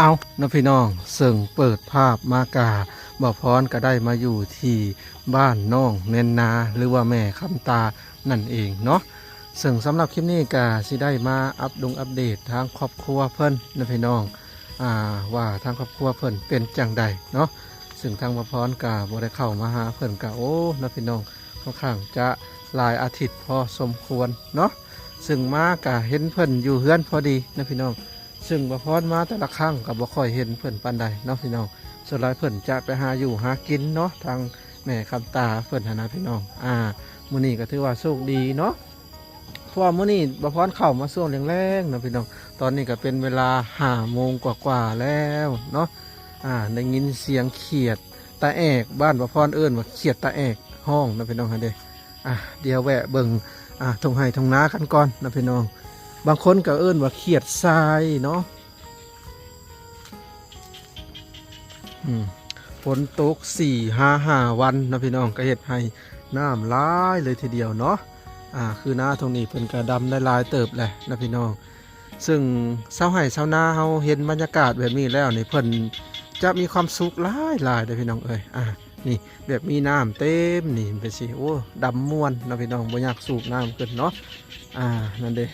ເອົາເນາະພີ່ນ້ອງ, ເຊິ່ງເປີດພາບມາກະ ບ່າວພອນກະໄດ້ມາຢູ່ທີ່ບ້ານນ້ອງແນນນາ ຫຼືວ່າແມ່ຄຳຕານັ້ນເອງເນາະ. ເຊິ່ງສຳລັບຄລິບນີ້ກະຊິໄດ້ມາອັບດົງອັບເດດທາງຄອບຄົວເພິ່ນເນາະພີ່ນ້ອງ, ອ່າ ວ່າທາງຄອບຄົວເພິ່ນເປັນຈັ່ງໃດເນາະ. ເຊິ່ງທາງບ່າວພອນກະບໍ່ໄດ້ເຂົ້າມາຫາເພິ່ນກະ ໂອ້ ເນາະພີ່ນ້ອງ, ຄ່ອນຂ້າງຈະຫຼາຍອາທິດພໍສົມຄວນເນາະ. ເຊິ່ງມາກະເຫັນເພິ່ນຢູ່ເຮືອນພໍດີເນາະພີ່ນ້ອງ. ເຊິ່ງບ່າວພອນມາແຕ່ລະຄັ້ງກໍບໍ່ຄ່ອຍເຫັນເພິ່ນປານໃດເນາະພີ່ນ້ອງ, ສ່ວນຫຼາຍເພິ່ນຈະໄປຫາຢູ່ຫາກິນເນາະ ທາງແມ່ຄຳຕາເພິ່ນຫັ້ນນະພີ່ນ້ອງ. ອ່າ ມື້ນີ້ກໍຖືວ່າໂຊກດີເນາະ, ເພາະວ່າມື້ນີ້ບ່າວພອນເຂົ້າມາຊ່ວງແລງໆເນາະພີ່ນ້ອງ. ຕອນນີ້ກໍເປັນເວລາຫ້າໂມງກວ່າໆແລ້ວເນາະ. ອ່າ ໄດ້ຍິນສຽງຂຽດຕາແອກ, ບ້ານບ່າວພອນເອີ້ນວ່າຂຽດຕາແອກຮ້ອງເນາະພີ່ນ້ອງຫັ້ນເດ້. ອ່າ ດຽວແວະເບິ່ງ ອ່າ ທົ່ງໄຮ່ທົ່ງນາກັນກ່ອນເນາະພີ່ນ້ອງ. ບາງຄົນກໍເອີ້ນວ່າຂຽດຊາຍເນາະ. ອືມ ຝົນຕົກສີ່ຫາຫ້າວັນເນາະພີ່ນ້ອງ, ກໍເຮັດໃຫ້ນ້ຳຫຼາຍເລີຍທີດຽວເນາະ. ອ່າ ຄືນາທົ່ງນີ້ເພິ່ນກໍດຳໄດ້ຫຼາຍເຕີບແຫຼະເນາະພີ່ນ້ອງ. ເຊິ່ງຊາວໄຮ່ຊາວນາເຮົາເຫັນບັນຍາກາດແບບນີ້ແລ້ວນີ້ ເພິ່ນຈະມີຄວາມສຸກຫຼາຍໆເດ້ພີ່ນ້ອງເອີຍ. ອ່າ ນີ້ ແບບມີນ້ຳເຕັມນີ້ໄປຊິ ໂອ້ ດຳມ່ວນເນາະພີ່ນ້ອງ, ບໍ່ຢາກສູບນ້ຳຂຶ້ນເນາະ. ອ່າ ນັ້ນເດ້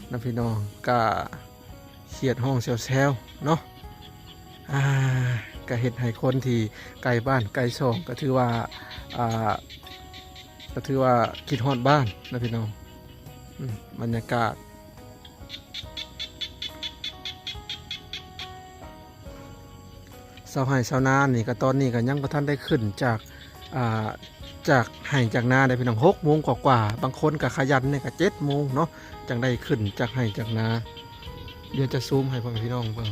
ເນາະພີ່ນ້ອງ, ກະຂຽດຮ້ອງແຊວໆເນາະ. ອ່າ ກະເຮັດໃຫ້ຄົນທີ່ໄກບ້ານໄກຊ່ອງ ກະຖືວ່າ ອ່າ ກະຖືວ່າຄິດຮອດບ້ານເນາະພີ່ນ້ອງ. ອືມ ບັນຍາກາດ ຊາວໄຮ່ຊາວນານີ້ກໍ ຕອນນີ້ກໍຍັງບໍ່ທັນໄດ້ຂຶ້ນຈາກ ອ່າ ຈາກໄຮ່ຈາກນາໄດ້ພີ່ນ້ອງ, ຫົກໂມງກວ່າໆ. ບາງຄົນກໍຂະຫຍັນນີ້ກໍເຈັດໂມງເນາະ ຈັ່ງໄດ້ຂຶ້ນຈາກໄຮ່ຈາກນາ. ດຽວຈະຊູມໃຫ້ພໍ່ແມ່ພີ່ນ້ອງເບິ່ງ.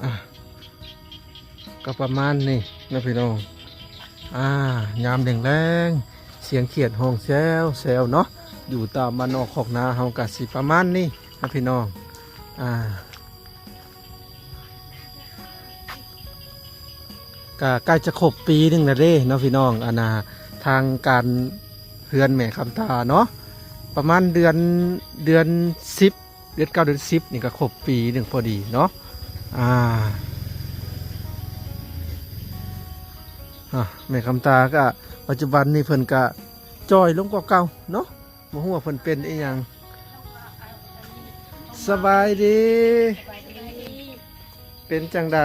ອ່ະ ກໍປະມານນີ້ເນາະພີ່ນ້ອງ. ອ່າ ຍາມແລງໆ ສຽງຂຽດຮ້ອງແຊວໆເນາະ, ຢູ່ຕາມບ້ານນອກຄອກນາເຮົາກໍຊິປະມານນີ້ເນາະພີ່ນ້ອງ. ອ່າ ກໍໃກ້ຈະຄົບປີໜຶ່ງແລ້ວເດ້ເນາະພີ່ນ້ອງ, ອັນນ່າ ທາງການເຮືອນແມ່ຄຳຕາເນາະ, ປະມານເດືອນ ເດືອນສິບ ເດືອນເກົ້າ ເດືອນສິບນີ້ກໍຄົບປີໜຶ່ງພໍດີເນາະ. ອ່າ ອ່າ ແມ່ຄຳຕາກໍ ປັດຈຸບັນນີ້ເພິ່ນກໍຈ່ອຍລົງກວ່າເກົ່າເນາະ, ບໍ່ຮູ້ວ່າເພິ່ນເປັນອີ່ຫຍັງ. ສະບາຍດີ. ເປັນຈັ່ງໃດ?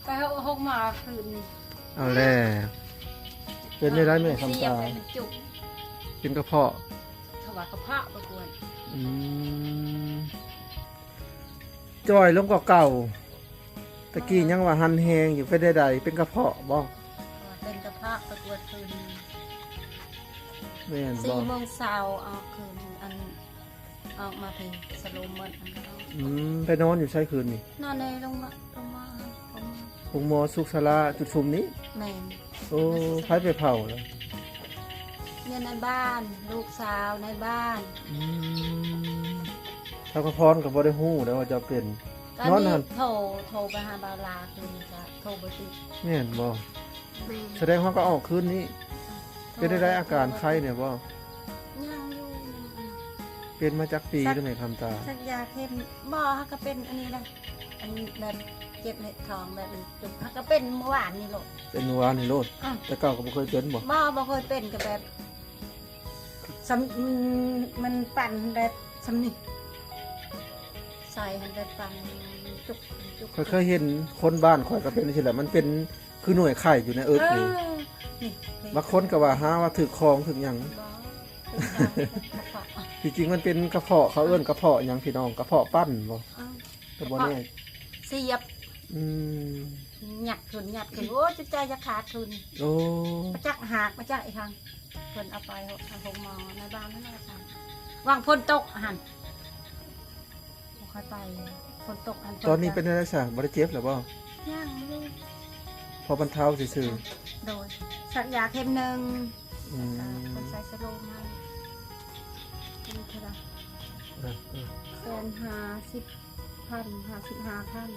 ໄປໂຮງໝໍຄືນນີ້. ເອົາແລ້ວ ເປັນໄດ້ໄດ້ແມ່ຄຳຕາ? ເປັນກະເພາະ. ເຂົາວ່າກະເພາະປະກວດ. ອືມ ຈ່ອຍລົງກວ່າເກົ່າ. ຕະກີ້ຍັງວ່າຫັນແຮງຢູ່, ເປັນໃດໆ ເປັນກະເພາະບໍ່? ເປັນກະເພາະປະກວດຄືນ. ແມ່ນບໍ່? ສີ່ໂມງເຊົ້າອອກຄືນ ອັນ ອອກມາພີ້ສະໂລມໝົດ. ອືມ ໄປນອນຢູ່ໃສຄືນນີ້? ນອນໃນໂຮງໝໍ ໂຮງໝໍ ໂຮງໝໍສຸກສາລາຈຸດຊຸມນີ້? ແມ່ນ. ໂອ້ ໃຜໄປເຝົ້າລະ? ເມຍໃນບ້ານ ລູກສາວໃນບ້ານ. ອືມ ທາງກະພອນກໍບໍ່ໄດ້ຮູ້ເດ້ວ່າເຈົ້າເປັນ. ນອນຫັ້ນ ໂທ ໂທໄປຫາບ່າວລາຄືນ ກະໂທບໍ່ຕິດ. ແມ່ນບໍ່? ແມ່ນ. ສະແດງວ່າກໍອອກຄືນນີ້. ເປັນໄດ້ອາການໄຂ້ແດ່ບໍ່? ຍັງຢູ່. ເປັນມາຈັກປີແລ້ວແມ່ຄຳຕາ? ສັກຢາເຂັມ. ບໍ່ ຫາກະເປັນອັນນີ້ລະ ອັນແບບເຈັບໃນທ້ອງແບບຈຸກ ຫາກະເປັນມື້ວານນີ້ໂລດ. ເປັນມື້ວານນີ້ໂລດ. ອືມ ແຕ່ເກົ່າກໍບໍ່ເຄີຍເປັນບໍ່? ບໍ່ ບໍ່ເຄີຍເປັນ. ກະແບບ ສ່ຳ ມັນ ມັນປັ່ນແບບສ່ຳນີ້ ໃສ່ຫັ້ນແບບປັ່ນຈຸກ ຈຸກ. ຂ້ອຍເຄີຍເຫັນຄົນບ້ານຂ້ອຍກໍເປັນຈັ່ງຊີ້ແຫຼະ, ມັນເປັນຄືໜ່ວຍໄຂ່ຢູ່ໃນເອິກນີ້. ເອີ ນີ້ ບາງຄົນກໍວ່າຫາວ່າຖືກຂອງຖືກຫຍັງ. ບໍ່ ຄືກະເພາະ. ທີ່ຈິງມັນເປັນກະເພາະ, ເຂົາເອີ້ນກະເພາະຫຍັງພີ່ນ້ອງ? ກະເພາະປັ້ນບໍ່? ເອີ ກໍບໍ່ແນ່. ສຽບ. ອືມ ຍັດຂຶ້ນ ຍັດຂຶ້ນ ໂອ້ ຈິດໃຈຈະຂາດຂຶ້ນ. ໂອ້ ມາຈັກຫາກ ມາຈັກອີ່ຫຍັງ. ເພິ່ນເອົາໄປໂຮງໝໍໃນບ້ານນັ້ນແຫຼະ. ຫວ່າງຝົນຕົກຫັ້ນ ຄ່ອຍໄປ ຝົນຕົກຫັ້ນ ຕອນນີ້ເປັນແນວໃດຊະ? ບໍ່ໄດ້ເຈັບແລ້ວບໍ່? ຍັງຢູ່ ພໍບັນເທົາຊື່ໆ. ໂດຍ ສັກຢາເຂັມໜຶ່ງ. ອືມ ແລ້ວກະເພິ່ນໃສ່ສະໂລມໃຫ້ ເປັນເທົ່າໃດ? ເອີ ເອີ ແສນຫ້າສິບພັນ ຫ້າສິບຫ້າພັນ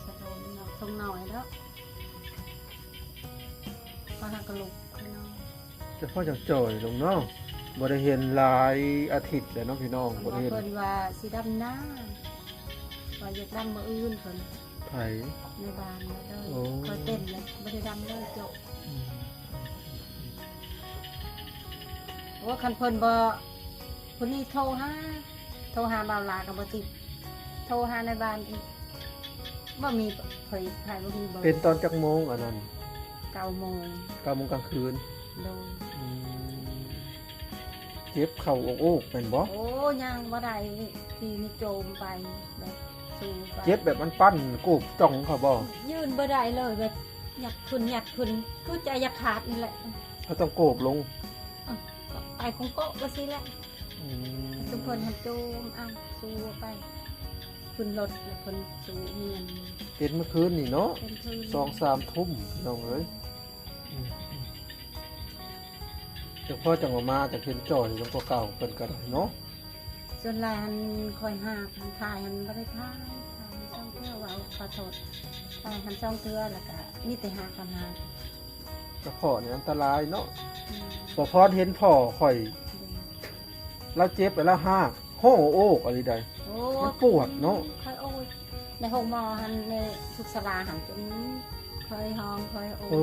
ສະໂລມເນາະ ສົ່ງໜ້ອຍເນາະ ພໍຫາກະລຸກ ພີ່ນ້ອງ ຈະພໍຈັ່ງຈ່ອຍລົງເນາະ. ບໍ່ໄດ້ເຫັນຫຼາຍອາທິດແລ້ວເນາະ ພີ່ນ້ອງ ບໍ່ໄດ້ເຫັນ. ເພິ່ນວ່າຊິດຳນາ ວ່າຢາກດຳມື້ອື່ນເພິ່ນ. ໃຜ? ໃນບ້ານເລີຍ. ໂອ້ ຂ້ອຍເຕັ້ນເລີຍ ບໍ່ໄດ້ດຳເລີຍ ໂຈະ. ອືມ ໂອ້ ຄັນເພິ່ນບໍ່ ຜູ້ນີ້ໂທຫາ ໂທຫາບ່າວຫຼ້າກໍບໍ່ຕິດ ໂທຫາໃນບ້ານອີກ ບໍ່ມີໃຜ ໃຜບໍ່ມີເບີ. ເປັນຕອນຈັກໂມງອັນນັ້ນ? ເກົ້າໂມງ ເກົ້າໂມງກາງຄືນ. ໂດຍ. ອືມ ເຈັບເຂົ່າອອກໆແມ່ນບໍ່? ໂອ້ ຍ່າງບໍ່ໄດ້ ທີ່ນີ້ໂຈມໄປ ແບບສູ້ໄປ. ເຈັບແບບມັນປັ້ນໂກບຈ່ອງເຂົາບໍ່? ຢືນບໍ່ໄດ້ເລີຍ ແບບຍັດຂຶ້ນ ຍັດຂຶ້ນ ຄືໃຈຢາກຂາດນີ້ແຫຼະ ເຮົາຕ້ອງໂກບລົງ. ເອີ ກໍໄປຂອງເກາະວ່າຊີ້ແຫຼະ. ອືມ ຊຸມເພິ່ນຫັ້ນໂຈມ ເອົາສູ້ໄປ ຂຶ້ນລົດແລ້ວເພິ່ນສູ້ເມຍນ. ເປັນມື້ຄືນນີ້ເນາະ? ເປັນຄືນ ສອງສາມທຸ່ມ ພີ່ນ້ອງເອີຍ. ອືມ ອືມ ຈັກພໍຈັ່ງວ່າມາ ຈັກເຫັນຈ່ອຍລົງກວ່າເກົ່າເພິ່ນກໍໄດ້ເນາະ. ສ່ວນຫຼາຍຫັ້ນຂ້ອຍຫາກ ຫັ້ນຖ່າຍຫັ້ນບໍ່ໄດ້ຖ່າຍ ຖ່າຍສອງເທື່ອ ເວົ້າຂໍໂທດ ຖ່າຍຫັ້ນສອງເທື່ອ ແລ້ວກະມີແຕ່ຫາກກັບຫາກ. ກະເພາະນີ້ອັນຕະລາຍເນາະ. ອືມ ບໍ່ພອນເຫັນພໍ່ຂ້ອຍ ອືມ ລາວເຈັບແລ້ວລາວຫາກ ຮ້ອງໂອກອີ່ຫຼີໃດ໋. ໂອ້ ມັນປວດເນາະ. ຂ້ອຍໂອຍ ໃນໂຮງໝໍຫັ້ນ ໃນສຸກສາລາຫັ້ນ ຈົນຂ້ອຍຮ້ອງ ຂ້ອຍໂອຍ. ໂອ້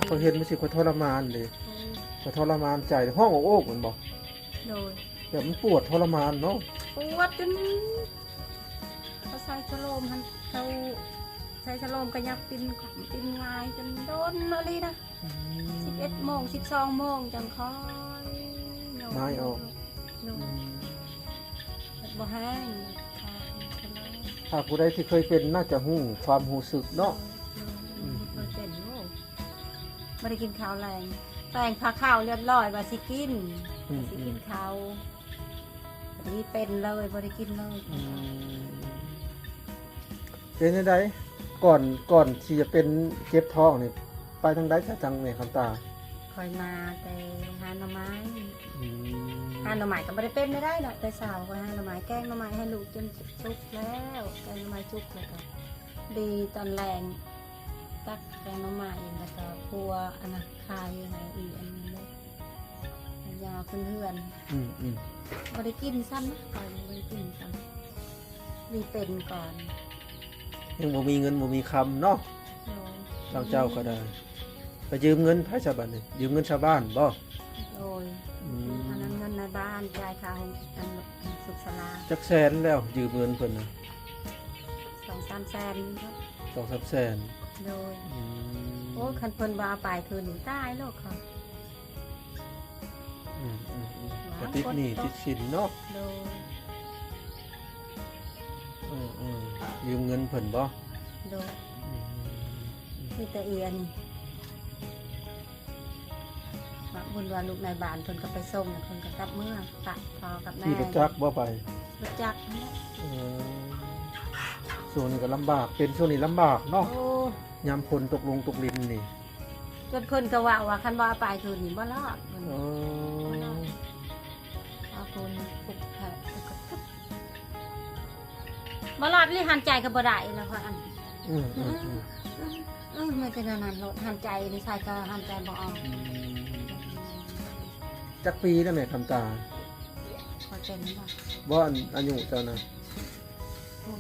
ຂ້ອຍເຫັນມັນຊິ ຂ້ອຍທໍລະມານເດ້. ໂອ້ ຂ້ອຍທໍລະມານໃຈ ຮ້ອງໂອກແມ່ນບໍ່? ໂດຍ. ແບບມັນປວດທໍລະມານເນາະ. ປວດຈົນ ເຂົາໃສ່ສະໂລມຫັ້ນ ເຂົາໃສ່ສະໂລມກະຍັບປິ່ນ ປິ່ນຫງາຍຈົນດົນອີ່ຫຼີນະ. ອືມ ສິບເອັດໂມງ ສິບສອງໂມງຈັ່ງຄ່ອຍຍົກ ມາຍອອກ. ໂດຍ. ອືມ ບໍ່ແຮງ. ຖ້າຜູ້ໃດທີ່ເຄີຍເປັນໜ້າຈະຮູ້ຄວາມຮູ້ສຶກເນາະ. ໂດຍ. ອືມ ເຄີຍເປັນ ໂອ້ ບໍ່ໄດ້ກິນເຂົ້າແລງ ແຕ່ງຜ້າຂາວລຽບຮ້ອຍວ່າຊິກິນ ອືມ ຊິກິນເຂົ້າ ອືມ ນີ້ເປັນເລີຍ ບໍ່ໄດ້ກິນເລີຍ. ອືມ ເປັນຈັ່ງໃດ ກ່ອນ ກ່ອນທີ່ຈະເປັນເຈັບທ້ອງນີ້ ໄປທາງໃດຊະ ທາງແມ່ຄຳຕາ? ຂ້ອຍມາແຕ່ຫາໜໍ່ໄມ້. ອືມ ຫາໜໍ່ໄມ້ກໍບໍ່ໄດ້ເປັນໄດ້ເນາະ ແຕ່ເຊົ້າຂ້ອຍຫາໜໍ່ໄມ້ ແກງໜໍ່ໄມ້ໃຫ້ລູກຈົນສຸກແລ້ວ ແກງໜໍ່ໄມ້ສຸກແລ້ວກໍດີຕອນແລງ ຕັກແກງໜໍ່ໄມ້ ແລ້ວກໍຄົ່ວອັນນະ ຂາຍໃຫ້ອີ່ອັນນີ້ເລີຍ ຢາວຂຶ້ນເຮືອນ. ອືມໆ ບໍ່ໄດ້ກິນຊ້ຳ ຂ້ອຍບໍ່ໄດ້ກິນຊ້ຳ ນີ້ເປັນກ່ອນ ຍັງບໍ່ມີເງິນບໍ່ມີຄຳເນາະ. ໂດຍ. ທາງເຈົ້າກໍໄດ້ໄປຢືມເງິນໃຜຊະບັດນີ້? ຢືມເງິນຊາວບ້ານບໍ່? ໂດຍ. ອືມ ອັນນັ້ນເງິນໃນບ້ານ ຈ່າຍຄ່າຫ້ອງ ອັນ ສຸກສາລາ. ຈັກແສນແລ້ວຢືມເງິນເພິ່ນນະ? ສອງສາມແສນ. ສອງສາມແສນ. ໂດຍ. ອືມ ໂອ້ ຄັນເພິ່ນບໍ່ເອົາໄປຄືນນີ້ຕາຍໂລດຂ້ອຍ. ອືມໆໆ ກະຕິດໜີ້ຕິດສິນເນາະ. ໂດຍ. ອືມໆ ຢືມເງິນເພິ່ນບໍ່? ໂດຍ. ອືມໆ ມີແຕ່ເອອັນນີ້ ໝາກບຸນວ່າລູກນາຍບ້ານເພິ່ນກໍໄປສົ່ງ ເພິ່ນກໍກັບເມືອ ປະພໍ່ກັບແມ່. ຂີ່ລົດຈັກບໍ່ໄປ? ລົດຈັກຫັ້ນແຫຼະ. ເອີ ຊ່ວງນີ້ກໍລຳບາກ ເປັນຊ່ວງນີ້ລຳບາກເນາະ. ໂອ້ ຍາມຝົນຕົກລົງຕົກລິນນີ້ ຈົນເພິ່ນກໍເວົ້າວ່າ ຄັນບໍ່ເອົາໄປຄືນນີ້ບໍ່ລອດ. ເອີ ບໍ່ລອດ ເອົາຄົນປຸກແທະ ບໍ່ລອດ ຫຼື ຫັນໃຈກໍບໍ່ໄດ້ແລ້ວ ຂ້ອຍອັນ. ອືມໆໆ ເອີ ມີແຕ່ແນວນັ້ນໂລດ ຫັນໃຈນີ້ໃສ່ກໍຫັນໃຈບໍ່ອອກ. ອືມ ຈັກປີແລ້ວແມ່ຄຳຕາ? ຂ້ອຍເປັນບໍ່ ບໍ່ ອັນ ອາຍຸເຈົ້ານະ? ໂອ້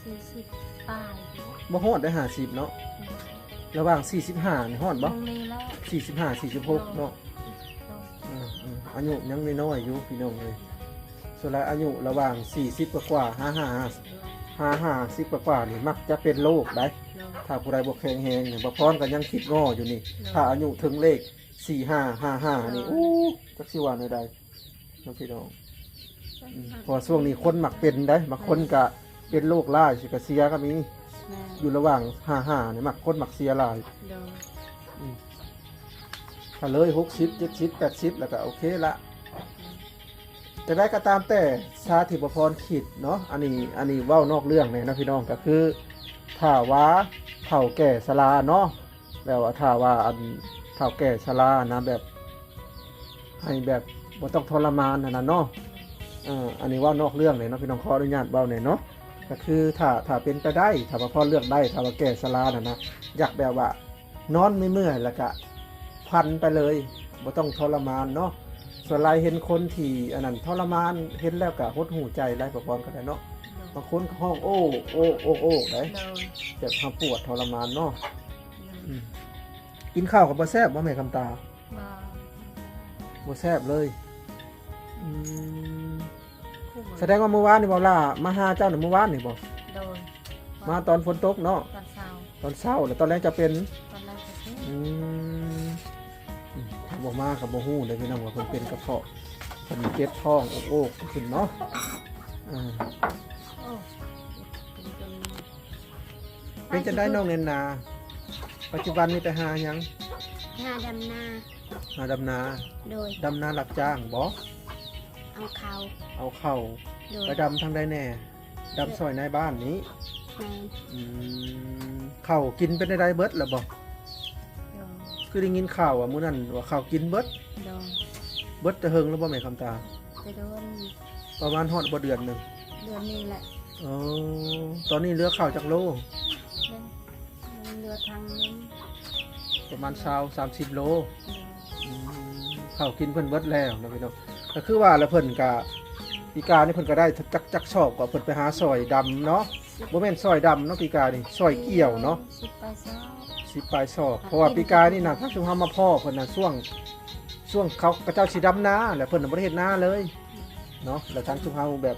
ສີ່ສິບປາຍ. ບໍ່ຮອດໄດ້ຫ້າສິບເນາະ. ອືມ ລະຫວ່າງສີ່ສິບຫ້ານີ້ຮອດບໍ່? ສີ່ສິບຫ້າ ສີ່ສິບຫົກເນາະ. ໂດຍ ອືມໆ ອາຍຸຍັງນ້ອຍໆຢູ່ພີ່ນ້ອງເອີຍ. ສ່ວນຫຼາຍອາຍຸລະຫວ່າງສີ່ສິບກວ່າໆ ຫ້າຫ້າ ຫ້າຫ້າສິບກວ່າໆນີ້ມັກຈະເປັນໂລກໄດ໋. ໂດຍ. ຖ້າຜູ້ໃດບໍ່ແຂງແຮງນີ້ ບໍ່ພອນກໍຍັງຄິດງໍ້ຢູ່ນີ້. ໂດຍ. ຖ້າອາຍຸເຖິງເລກສີ່ຫ້າ ຫ້າຫ້ານີ້ ໂດຍ ໂອ້ ຈັກຊິວ່າແນວໃດເນາະພີ່ນ້ອງ. ອືມ ເພາະວ່າຊ່ວງນີ້ຄົນມັກເປັນໄດ໋ ບາງຄົນກະເປັນໂລກຫຼາຍຊິກະເສຍກໍມີ. ແມ່ນ. ຢູ່ລະຫວ່າງຫ້າຫ້ານີ້ມັກ ຄົນມັກເສຍຫຼາຍ. ໂດຍ. ອືມ ຖ້າເລີຍຫົກສິບ ເຈັດສິບ ແປດສິບ ແລ້ວກໍໂອເຄລະ. ຈັ່ງໃດກໍຕາມແຕ່ ຊາທິດ ບໍ່ພອນຄິດເນາະ ອັນນີ້ ອັນນີ້ເວົ້ານອກເລື່ອງແດ່ເນາະພີ່ນ້ອງ ກໍຄືຖ້າວ່າເຖົ້າແກ່ຊະລາເນາະ ແບບວ່າຖ້າວ່າອັນເຖົ້າແກ່ຊະລານະ ແບບໃຫ້ແບບບໍ່ຕ້ອງທໍລະມານຫັ້ນນະເນາະ ເອີ ອັນນີ້ເວົ້ານອກເລື່ອງແດ່ເນາະພີ່ນ້ອງ ຂໍອະນຸຍາດເວົ້າແດ່ເນາະ ກໍຄືຖ້າ ຖ້າເປັນໄປໄດ້ ຖ້າວ່າພໍເລືອກໄດ້ ຖ້າວ່າແກ່ຊະລາຫັ້ນນະ ຢາກແບບວ່າ ນອນເມື່ອຍໆ ແລ້ວກະຝັນໄປເລີຍ ບໍ່ຕ້ອງທໍລະມານເນາະ. ສ່ວນຫຼາຍເຫັນຄົນທີ່ອັນນັ້ນທໍລະມານ ເຫັນແລ້ວກະຫົດຫູ່ໃຈຫຼາຍ ປະພອນກໍໄດ້ເນາະ. ໂດຍ ບາງຄົນກໍຮ້ອງໂອ້ ໂອ້ ໂອ້ ໂອ້ໄດ໋ ໂດຍ ແບບເຮົາປວດທໍລະມານເນາະ. ໂດຍ ອືມ ກິນເຂົ້າກໍບໍ່ແຊບບໍ່ແມ່ຄຳຕາ? ບໍ່ ບໍ່ແຊບເລີຍ. ອືມ ສະແດງວ່າມື້ວານນີ້ບໍ່ ຫຼ້າມາຫາເຈົ້າໃນມື້ວານນີ້ບໍ່? ໂດຍ ມາຕອນຝົນຕົກເນາະ ຕອນເຊົ້າ ຕອນເຊົ້າ ແລ້ວຕອນແລງຈະເປັນ ຕອນແລງຈະເປັນ. ອືມ ອືມ ຖ້າບໍ່ມາກໍບໍ່ຮູ້ເດ້ພີ່ນ້ອງ ວ່າເພິ່ນເປັນກະເພາະ ເພິ່ນເຈັບທ້ອງໂອກໆຂຶ້ນເນາະ. ອ່າ ໂອ້ ເປັນ ເປັນ ເປັນຈັ່ງໃດນ້ອງແນນນາ ປັດຈຸບັນນີ້ໄປຫາຫຍັງ? ຫາດຳນາ. ຫາດຳນາ. ໂດຍ ດຳນາຮັບຈ້າງບໍ່? ເອົາເຂົ້າ ເອົາເຂົ້າ. ໂດຍ ໄປດຳທາງໃດແດ່? ດຳຊ່ອຍນາຍບ້ານນີ້. ແມ່ນ. ອືມ ເຂົ້າກິນເປັນໃດ ເບິດແລ້ວບໍ່? ໂດຍ ຄືໄດ້ຍິນຂ່າວວ່າມື້ນັ້ນວ່າເຂົ້າກິນເບິດ. ໂດຍ ເບິດແຕ່ເຫິງແລ້ວບໍ່ແມ່ຄຳຕາ? ແຕ່ດົນ ປະມານຮອດບໍ່ເດືອນໜຶ່ງ? ເດືອນນີ້ແຫຼະ. ອໍ ຕອນນີ້ເຫຼືອເຂົ້າຈັກໂລ? ເຫຼືອທັງໜຶ່ງ ປະມານຊາວ ສາມສິບໂລ. ອືມ ເຂົ້າກິນເພິ່ນເບິດແລ້ວເນາະພີ່ນ້ອງ. ກໍຄືວ່າລະ ເພິ່ນກະ ປີກາຍນີ້ເພິ່ນກໍໄດ້ຈັກ ຈັກສອບ ກໍເພິ່ນໄປຫາຊ່ອຍດຳເນາະ. ບໍ່ແມ່ນຊ່ອຍດຳເນາະ ປີກາຍນີ້ ຊ່ອຍກ່ຽວເນາະ. ສິບປາຍສອບ ສິບປາຍສອບ. ເພາະວ່າປີກາຍນີ້ນະ ທາງຊຸມເຮົາມາພໍ້ເພິ່ນນະ ຊ່ວງ ຊ່ວງເຂົາ ເຂົາເຈົ້າຊິດຳນາ ແລ້ວເພິ່ນນະບໍ່ໄດ້ເຮັດນາເລີຍເນາະ. ແລ້ວທາງຊຸມເຮົາແບບ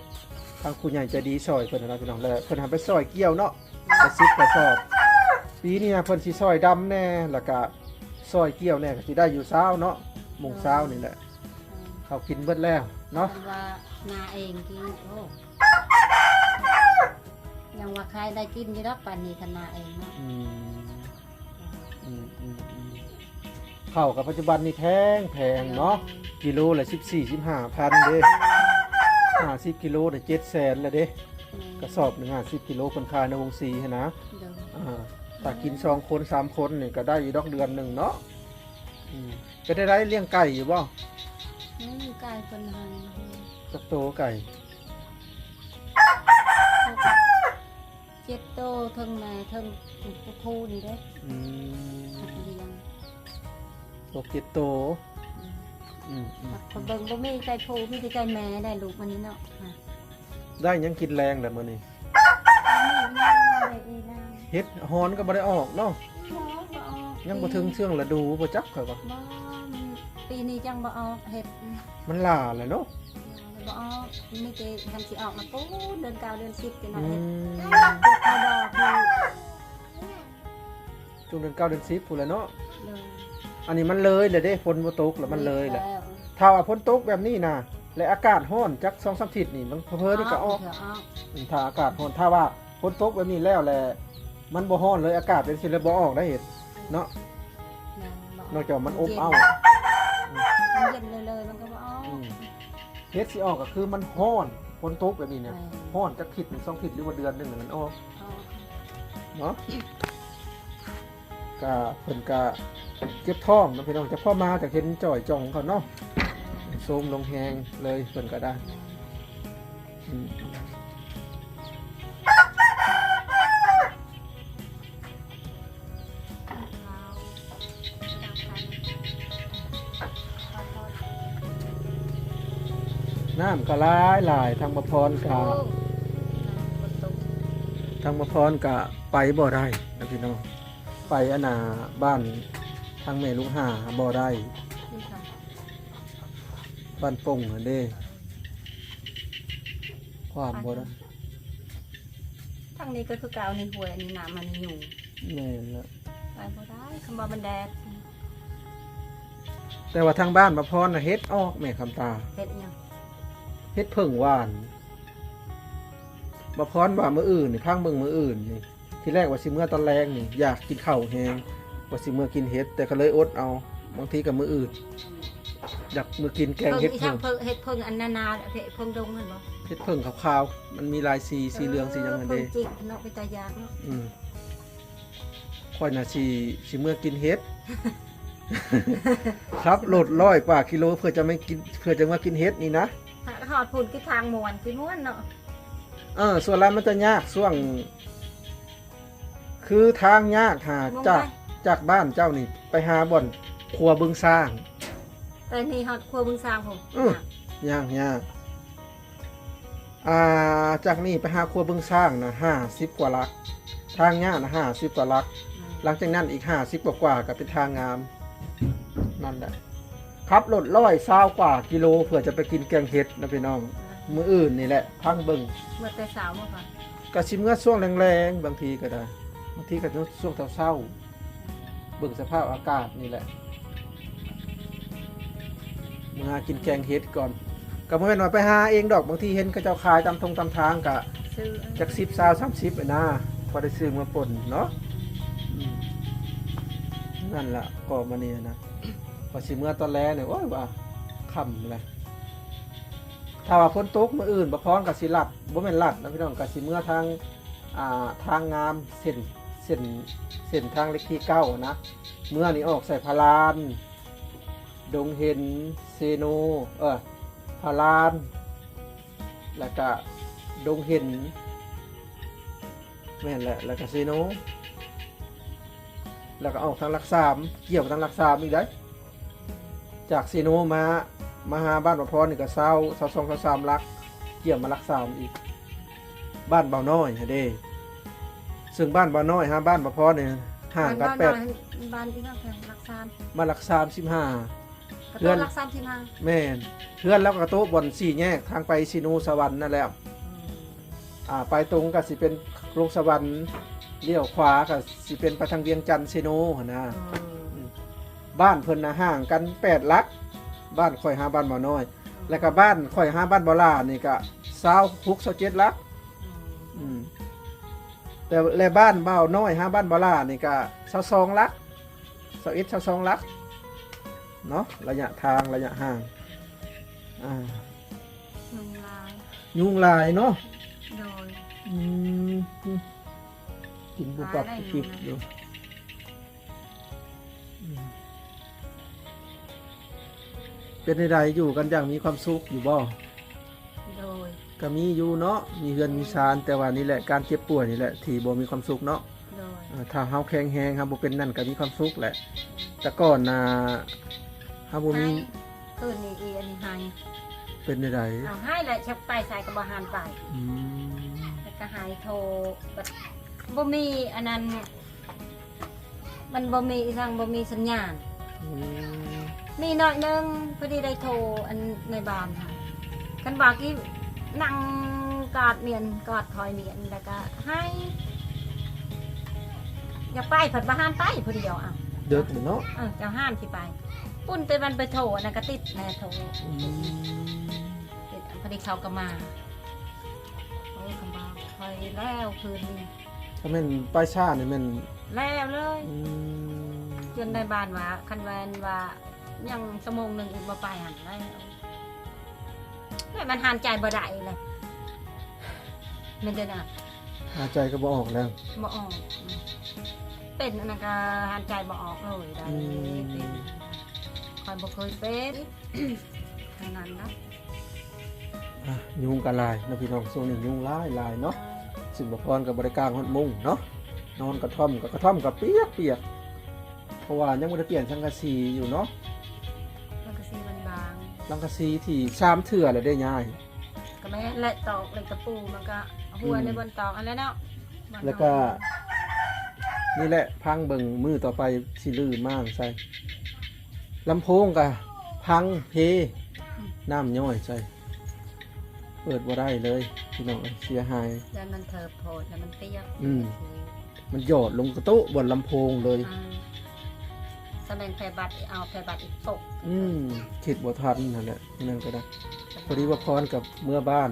ທາງຜູ້ໃຫຍ່ໃຈດີຊ່ອຍເພິ່ນນະພີ່ນ້ອງ ແລ້ວເພິ່ນໃຫ້ໄປຊ່ອຍກ່ຽວເນາະ. ກະສິບກະສອບ. ປີນີ້ນະເພິ່ນຊິຊ່ອຍດຳແດ່ ແລ້ວກະຊ່ອຍກ່ຽວແດ່ ກະຊິໄດ້ຢູ່ເຊົ້າເນາະ ໂມງເຊົ້ານີ້ແຫຼະ. ເອີ ເຂົ້າກິນເບິດແລ້ວເນາະ. ເພິ່ນວ່ານາເອງທີ່ ໂອ້ ຍັງວ່າຂາຍໄດ້ກິນຢູ່ດອກ ປານນີ້ຄັນນາເອງເນາະ. ອືມ ອືມ ອືມ ອືມ. ເຂົ້າກັບປັດຈຸບັນນີ້ແພງ ແພງເນາະ. ໂດຍ ກິໂລລະສິບສີ່ ສິບຫ້າພັນເດ້ ຫ້າສິບກິໂລໄດ້ເຈັດແສນແລ້ວເດ້. ແມ່ນ ກະສອບໜຶ່ງຫ້າສິບກິໂລ ເພິ່ນຂາຍໃນວົງຊີຫັ້ນນະ. ໂດຍ ອ່າ ຖ້າກິນສອງຄົນສາມຄົນນີ້ກໍໄດ້ຢູ່ດອກເດືອນໜຶ່ງເນາະ. ອືມ ເປັນໃດ ລ້ຽງໄກ່ຢູ່ບໍ່? ອືມ ໄກ່ເພິ່ນໃຫ້ ຈັກໂຕໄກ່? ເຈັດໂຕ ເທິງແມ່ເທິງຜູ້ຜູ້ນີ້ເດ້. ອືມ ຮັກລ້ຽງ ຫົກເຈັດໂຕ. ອືມ ອືມ ອືມ ຂ້ອຍເບິ່ງບໍ່ມີໄກ່ຜູ້ ມີແຕ່ໄກ່ແມ່ໄດ໋ ລູກມັນນີ້ເນາະ. ໄດ້ຫຍັງກິນແລງແລ້ວມື້ນີ້? ເຫັດຫອນກໍບໍ່ໄດ້ອອກເນາະ. ຍັງບໍ່ເຖິງຊ່ວງລະດູບໍ່ຈັກ ຂ້ອຍວ່າ. ບໍ່ ມັນ ປີນີ້ຈັ່ງບໍ່ອອກເຫັດ. ມັນຫຼ້າແລ້ວເນາະ. ບໍ່ອອກ ມີແຕ່ຄັນຊິອອກມາປູນເດືອນເກົ້າເດືອນສິບ ຈັ່ງນັ້ນ. ອືມ ເຫັດ ເຫັດເຂົ້າດອກຢູ່ ຊ່ວງເດືອນເກົ້າເດືອນສິບພຸ້ນແຫຼະເນາະ. ໂດຍ ອັນນີ້ມັນເລີຍແລ້ວເດ້ ຝົນບໍ່ຕົກແລ້ວ ມັນເລີຍແລ້ວ. ເລີຍແລ້ວ ຖ້າວ່າຝົນຕົກແບບນີ້ນະ ແລະອາກາດຮ້ອນຈັກສອງສາມທິດນີ້ ມັນເຜີໆນີ້ກໍອອກ. ອອກ ອອກ ອືມ ຖ້າອາກາດຮ້ອນ ຖ້າວ່າຝົນຕົກແບບນີ້ແລ້ວ ແລະມັນບໍ່ຮ້ອນເລີຍ ອາກາດເປັນຊີ້ແລ້ວ ບໍ່ອອກໄດ້ເຫັດເນາະ. ແມ່ນ ບໍ່ອອກ ນອກຈາກມັນອົບເອົ້າ. ເຢັນ ອືມ ມັນເຢັນເລີຍໆ ມັນກໍບໍ່ອອກ. ອືມ ເຫັດຊິອອກກໍຄືມັນຮ້ອນ ຝົນຕົກແບບນີ້ນະ. ແມ່ນ ຮ້ອນຈັກທິດໜຶ່ງສອງທິດ ຫຼືວ່າເດືອນໜຶ່ງ ແລ້ວມັນອອກ. ອອກ ເນາະ. ກະເພິ່ນກະເຈັບທ້ອງເນາະພີ່ນ້ອງ ຈະພໍມາຈະເຫັນຈ່ອຍຈ່ອງເຂົາເນາະ. ໂຊມລົງແຮງເລີຍເພິ່ນກະໄດ້. ອືມ ນ້ຳກໍຫຼາຍໆ ທາງບໍ່ພອນກໍ ໂອ້ ນ້ຳກໍຕົກ ທາງບໍ່ພອນກໍໄປບໍ່ໄດ້ນະພີ່ນ້ອງ. ໄປອັນນ່າ ບ້ານທາງແມ່ລູກຫ້າບໍ່ໄດ້ ຢູ່ໃສ? ບ້ານປົງຫັ້ນເດ້ ຂ້າມບໍ່ໄດ້. ທາງນີ້ກໍຄືເກົ່ານີ້ ຫ້ວຍອັນນີ້ນ້ຳມັນຢູ່. ແມ່ນລະ ໄປບໍ່ໄດ້ ຄຳວ່າມັນແດດ. ແຕ່ວ່າທາງບ້ານບ່າວພອນນະເຫັດອອກແມ່ຄຳຕາ. ເຫັດຫຍັງ? ເຫັດເຜິ້ງຫວານ. ບ່າວພອນວ່າມື້ອື່ນນີ້ ຟັງເບິ່ງມື້ອື່ນນີ້ ທີແລກວ່າຊິເມືອຕອນແລງນີ້ ຢາກກິນເຂົ້າແຮງ ວ່າຊິເມືອກິນເຫັດ ແຕ່ກໍເລີຍອົດເອົາ ບາງທີກໍມື້ອື່ນ. ຢາກມື້ກິນແກງເຫັດເຜິ້ງ ເຫັດເຜິ້ງອັນນາໆ ເຫັດເຜິ້ງດົງຫັ້ນບໍ່? ເຫັດເຜິ້ງຂາວໆ ມັນມີຫຼາຍສີ ສີເຫຼືອງ ສີຫຍັງຫັ້ນເດ້. ເອີ ເພິ່ງຈິກເນາະ ເປັນຕາຢາກເນາະ. ອືມ ຂ້ອຍນະຊິ ຊິເມືອກິນເຫັດ ຂັບລົດຮ້ອຍກວ່າກິໂລ ເພື່ອຈະມາກິນ ເພື່ອຈະມາກິນເຫັດນີ້ນະ. ຮອດພຸ້ນຄືທາງມ່ວນ ຄືມ່ວນເນາະ. ເອີ ສ່ວນຫຼາຍມັນຈະຍາກຊ່ວງ ຄືທາງຍາກຫາ ຈາກ ຈາກບ້ານເຈົ້ານີ້ໄປຫາບ່ອນຂົວບຶງຊ້າງ ແຕ່ນີ້ຮອດຂົວບຶງຊ້າງພຸ້ນ. ອື ຍາກ ຍາກ ຍາກ. ອ່າ ຈາກນີ້ໄປຫາຂົວບຶງຊ້າງນະ ຫ້າສິບກວ່າຫຼັກ ທາງຍາກນະ ຫ້າສິບກວ່າຫຼັກ. ອືມ ຫຼັງຈາກນັ້ນອີກຫ້າສິບກວ່າໆ ກໍເປັນທາງງາມ ນັ້ນແຫຼະ. ຂັບລົດຮ້ອຍຊາວກວ່າກິໂລ ເພື່ອຈະໄປກິນແກງເຫັດນະພີ່ນ້ອງ. ອືມ ມື້ອື່ນນີ້ແຫຼະ ພັງເບິ່ງ ເມືອແຕ່ເຊົ້າບໍ່ຄະ? ກະຊິເມືອຊ່ວງແລງໆ ບາງທີກໍໄດ້ ບາງທີກໍຊ່ວງເຊົ້າໆ ເບິ່ງສະພາບອາກາດນີ້ແຫຼະ. ເມືອຫາກິນແກງເຫັດກ່ອນ ກໍບໍ່ແມ່ນວ່າໄປຫາເອງດອກ ບາງທີເຫັນເຂົາເຈົ້າຂາຍຕາມທົ່ງຕາມທາງ ກະ ຊື້ ຈັກສິບ ຊາວ ສາມສິບ ນະ ພໍໄດ້ຊື້ເມືອປົ່ນເນາະ. ອືມ ນັ້ນລະ ກໍມື້ນີ້ນະ ວ່າຊິເມືອຕອນແລງນີ້ ໂອ້ຍ ວ່າຄ່ຳແລ້ວ. ຖ້າວ່າຝົນຕົກມື້ອື່ນ ບ່າວພອນກໍຊິລັດ ບໍ່ແມ່ນລັດນະພີ່ນ້ອງ ກໍຊິເມືອທາງ ອ່າ ທາງງາມ ເສັ້ນ ເສັ້ນ ເສັ້ນທາງເລກທີເກົ້ານະ ເມືອນີ້ອອກໃສ່ພະລານ ດົງເຫັນ ເຊໂນ ເອີ ພະລານ ແລ້ວກະດົງເຫັນ ແມ່ນແຫຼະ ແລ້ວກະເຊໂນ ແລ້ວກະອອກທາງຫຼັກສາມ ກ່ຽວໄປທາງຫຼັກສາມອີກໄດ໋. ຈາກເຊໂນມາ ມາຫາບ້ານບ່າວພອນນີ້ກະຊາວ ຊາວສອງ ຊາວສາມຫຼັກ ກ່ຽວມາຫຼັກສາມອີກ ບ້ານບ່າວນ້ອຍຫັ້ນເດ້. ເຊິ່ງບ້ານບ່າວນ້ອຍຫາບ້ານບ່າວພອນນີ້ຫ່າງກັນແປດ ບ້ານ ບ້ານອີກຫຼັກສາມ ມາຫຼັກສາມສິບຫ້າ ກະໂຕຫຼັກສາມສິບຫ້າ. ແມ່ນ ເຮືອນລາວກະໂຕະບ່ອນສີ່ແຍກທາງໄປເຊໂນສະຫວັນນັ້ນແຫຼະ. ອືມ ອ່າ ໄປຕົງກະຊິເປັນລົງສະຫວັນ ລ້ຽວຂວາກະຊິເປັນໄປທາງວຽງຈັນເຊໂນຫັ້ນນະ. ອືມ ອືມ ບ້ານເພິ່ນນະຫ່າງກັນແປດຫຼັກ ບ້ານຂ້ອຍຫາບ້ານບ່າວນ້ອຍ. ແລ້ວກະບ້ານຂ້ອຍຫາບ້ານບ່າວຫຼ້ານີ້ກະຊາວຫົກ ຊາວເຈັດຫຼັກ. ອືມ ອືມ ແຕ່ ແລະ ບ້ານບ່າວນ້ອຍຫາບ້ານບ່າວຫຼ້ານີ້ກະຊາວສອງຫຼັກ ຊາວເອັດ ຊາວສອງຫຼັກເນາະ ໄລຍະທາງ ໄລຍະຫ່າງ. ອ່າ ຍຸງຫຼາຍ ຍຸງຫຼາຍເນາະ. ໂດຍ ອືມ ກິນປຸບປັບ ຫາໄດ້ ປຸບປິບຢູ່. ອືມ ເປັນໃດໆ ຢູ່ກັນຢ່າງມີຄວາມສຸກຢູ່ບໍ່? ໂດຍ ກະມີຢູ່ເນາະ ມີເຮືອນມີຊານ ແຕ່ວ່ານີ້ແຫຼະ ການເຈັບປ່ວຍນີ້ແຫຼະທີ່ບໍ່ມີຄວາມສຸກເນາະ. ໂດຍ ເອີ ຖ້າເຮົາແຂງແຮງ ເຮົາບໍ່ເປັນນັ້ນກະມີຄວາມສຸກແຫຼະ. ແຕ່ກ່ອນນະ ເຮົາບໍ່ມີ ຄືນນີ້ອີອັນນີ້ໄຫ້ ເປັນໃດໆ ເອົາໄຫ້ແຫຼະ ຈັກໄປໃສກະບໍ່ຫັນໄປ. ອືມ ແລ້ວກະໄຫ້ໂທ ບັດບໍ່ມີອັນນັ້ນ ມັນບໍ່ມີອີຫຍັງ ບໍ່ມີສັນຍານ. ອືມ ມີໜ້ອຍໜຶ່ງ ພໍດີໄດ້ໂທອັນໃນບ້ານຫັ້ນ ຄັນວ່າກີ້ນັ່ງກາດໝຽນ ກາດຄອຍໝຽນ ແລ້ວກະໄຫ້ ຢາກໄປພັດບໍ່ຫັນໄປຜູ້ດຽວ. ອ້າວ ເດິກເນາະ. ເອີ ເຈົ້າຫັນຊິໄປ ປຸ້ນແຕ່ມັນໄປໂທອັນນັ້ນກະຕິດແນ່ໂທ. ອືມ ຕິດ ພໍດີເຂົາກະມາ. ໂອ້ຍ ຄຳວ່າຂ້ອຍແລ້ວຄືນນີ້ ຖ້າແມ່ນໄປຊ້ານີ້ແມ່ນແລ້ວເລີຍ. ອືມ ຈົນນາຍບ້ານວ່າ ຄັນແມ່ນວ່າຍັງຊົ່ວໂມງໜຶ່ງອີກບໍ່ໄປຫັ້ນແລ້ວ ແລ້ວມັນຫັນໃຈບໍ່ໄດ້ແລ້ວ ແມ່ນເດ້ນະ ຫາຍໃຈກໍບໍ່ອອກແລ້ວ ບໍ່ອອກ. ອືມ ເປັນອັນນັ້ນກະຫັນໃຈບໍ່ອອກເລີຍໄດ໋. ອືມ ເປັນ ຂ້ອຍບໍ່ເຄີຍເປັນ ອັນນັ້ນນະ. ອ່ະ ຍຸງກະຫຼາຍເນາະພີ່ນ້ອງ ຊ່ວງນີ້ຍຸງຫຼາຍໆເນາະ. ເອີ ຊຶ່ງບ່າວພອນກະບໍ່ໄດ້ກາງຮອດມຸ້ງເນາະ ນອນກະທ່ອມ ກະ ກະທ່ອມກະປຽກໆ ເພາະວ່າຍັງບໍ່ໄດ້ປ່ຽນສັງກະສີຢູ່ເນາະ. ສັງກະສີມັນບາງ ສັງກະສີທີ່ສາມເທື່ອແລ້ວເດ້ຍາຍ. ກະແມ່ນແຫຼະ ຕອກເຫຼັກຕະປູມັນກະຫົວໃນບ່ອນຕອກຫັ້ນແຫຼະເນາະ. ແລ້ວກະນີ້ແຫຼະ ພັງເບິ່ງ ມື້ຕໍ່ໄປຊິຮື້ມ້າງໃສ່. ລຳໂພງກະພັງເພ ອືມ ນ້ຳຍ້ອຍໃສ່ ເປີດບໍ່ໄດ້ເລີຍພີ່ນ້ອງເອີຍ ເສຍຫາຍ. ແລ້ວມັນເທີບໂພດ ແລ້ວມັນປຽກ. ອືມ ມັນຢອດລົງກະໂຕະບ່ອນລຳໂພງເລີຍ. ອືມ ສະແດງໄຟບັດ ເອົາໄຟບັດອີກໂປະ. ອືມ ຄິດບໍ່ທັນຫັ້ນແຫຼະ ນັ້ນກະໄດ້. ພໍດີວ່າພອນກັບເມືອບ້ານ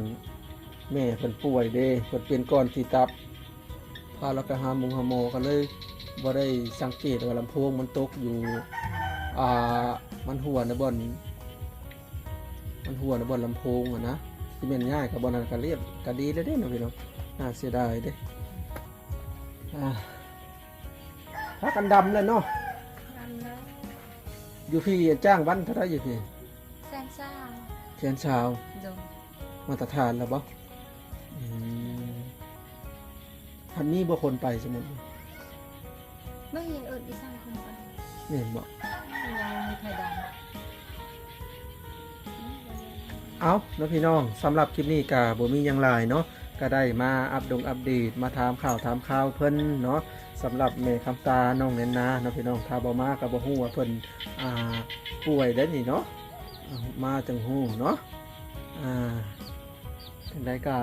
ແມ່ເພິ່ນປ່ວຍເດ້ ເພິ່ນເປັນກ້ອນຂີ້ຕັບ. ພາລາວໄປຫາໝົງຫາໝໍ ກໍເລີຍບໍ່ໄດ້ສັງເກດວ່າລຳໂພງມັນຕົກຢູ່ ອ່າ ມັນຮົ່ວໃນບ່ອນ ມັນຮົ່ວໃນບ່ອນລຳໂພງຫັ້ນນະ. ຊິແມ່ນຍ້າຍເຂົ້າບ່ອນນັ້ນກໍລຽບ ກໍດີແລ້ວເດ້ເນາະພີ່ນ້ອງ. ໜ້າເສຍດາຍເດ້. ອ່າ ພາກັນດຳແລ້ວເນາະ. ດຳແລ້ວ. ຢູ່ພີ້ຈ້າງວັນເທົ່າໃດຢູ່ພີ້? ແສນຊາວ. ແສນຊາວ. ໂດຍ. ມາດຕະຖານແລ້ວບໍ່? ອືມ. ຄັນມີບໍ່ຄົນໄປ ສົມມຸດ ບໍ່ເຫັນເອີ້ນອີສັງຄົນໄປ. ແມ່ນບໍ່? ຍັງບໍ່ມີໃຜໄດ້. ເອົ້າເນາະພີ່ນ້ອງ, ສຳລັບຄລິບນີ້ກະບໍ່ມີຫຍັງຫຼາຍເນາະ, ກະໄດ້ມາອັບດົງອັບເດດ ມາຖາມຂ່າວຖາມຄາວເພິ່ນເນາະ. ສຳລັບແມ່ຄຳຕາ ນ້ອງແນນນາເນາະພີ່ນ້ອງ, ຖ້າບໍ່ມາກະບໍ່ຮູ້ວ່າເພິ່ນ ອ່າ ປ່ວຍໄດ໋ນີ້ເນາະ, ມາຈັ່ງຮູ້ເນາະ. ອ່າ ຈັ່ງໃດກະ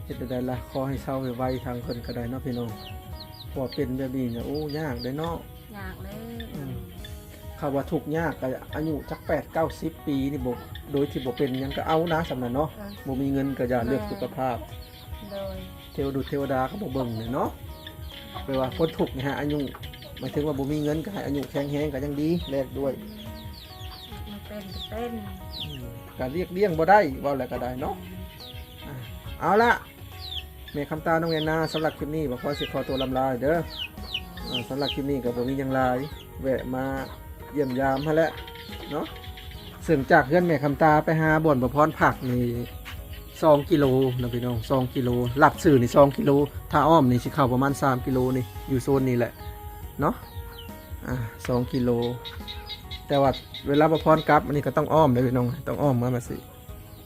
ເຮັດແນວໃດລະ, ຂໍໃຫ້ເຊົາໄວໆ ທາງເພິ່ນກໍໄດ້ເນາະພີ່ນ້ອງ, ເພາະວ່າເປັນແບບນີ້ນະ ໂອ້ ຍາກເດ້ເນາະ. ຍາກເລີຍ. ອືມ. ຄຳວ່າທຸກຍາກກໍອາຍຸຈັກແປດເກົ້າສິບປີນີ້ບໍ່ ໂດຍທີ່ບໍ່ເປັນຫຍັງກໍເອົານະ ສ່ຳນັ້ນເນາະ. ເອີ ບໍ່ມີເງິນກໍຢ່າເລືອກສຸຂະພາບ. ໂດຍ. ເທວະດຸດເທວະດາກໍບໍ່ເບິ່ງເລີຍເນາະ. ແປວ່າຄົນທຸກນີ້ຫາອາຍຸ ໝາຍເຖິງວ່າບໍ່ມີເງິນກໍໃຫ້ອາຍຸແຂງແຮງກໍຍັງດີ ແລກດ້ວຍ. ອືມ. ມັນເປັນກໍເປັນ. ອືມ. ກໍລຽກລ້ຽງບໍ່ໄດ້ ເວົ້າແລ້ວກໍໄດ້ເນາະ. ອ່າ ເອົາລະ ແມ່ຄຳຕາ ນ້ອງແອນນາ, ສຳລັບຄລິບນີ້ ບ່າວພອນຊິຂໍຕົວລຳລາເດີ. ອ່າ ສຳລັບຄລິບນີ້ກໍບໍ່ມີຫຍັງຫຼາຍ, ແວະມາຢ້ຽມຢາມຫັ້ນແຫຼະເນາະ. ເຊິ່ງຈາກເຮືອນແມ່ຄຳຕາໄປຫາບ່ອນບ່າວພອນພັກນີ້ ສອງກິໂລເນາະພີ່ນ້ອງ, ສອງກິໂລ. ລັດຊື່ນີ້ສອງກິໂລ, ຖ້າອ້ອມນີ້ຊິເຂົ້າປະມານສາມກິໂລນີ້, ຢູ່ໂຊນນີ້ແຫຼະເນາະ. ອ່າ ສອງກິໂລ, ແຕ່ວ່າເວລາບ່າວພອນກັບ ອັນນີ້ກໍຕ້ອງອ້ອມເດີພີ່ນ້ອງ, ຕ້ອງອ້ອມມາແບບຊີ້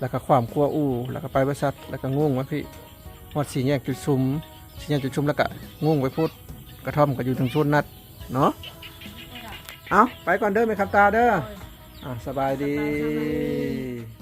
ແລ້ວກໍຂວາມຂົວອູ່ ແລ້ວກໍໄປບໍລິສັດ ແລ້ວກໍໂງ່ງມາພີ້ ຮອດສີ່ແຍກຈຸດຊຸມ, ສີ່ແຍກຈຸດຊຸມ ແລ້ວກໍໂງ່ງໄປພຸ້ນ, ກະທ່ອມກໍຢູ່ທາງໂຊນນັ້ນເນາະ. ເອົາ ໄປກ່ອນເດີແມ່ຄຳຕາເດີ. ໂດຍ. ອ່າ ສະບາຍດີ. ສະບາຍດີ.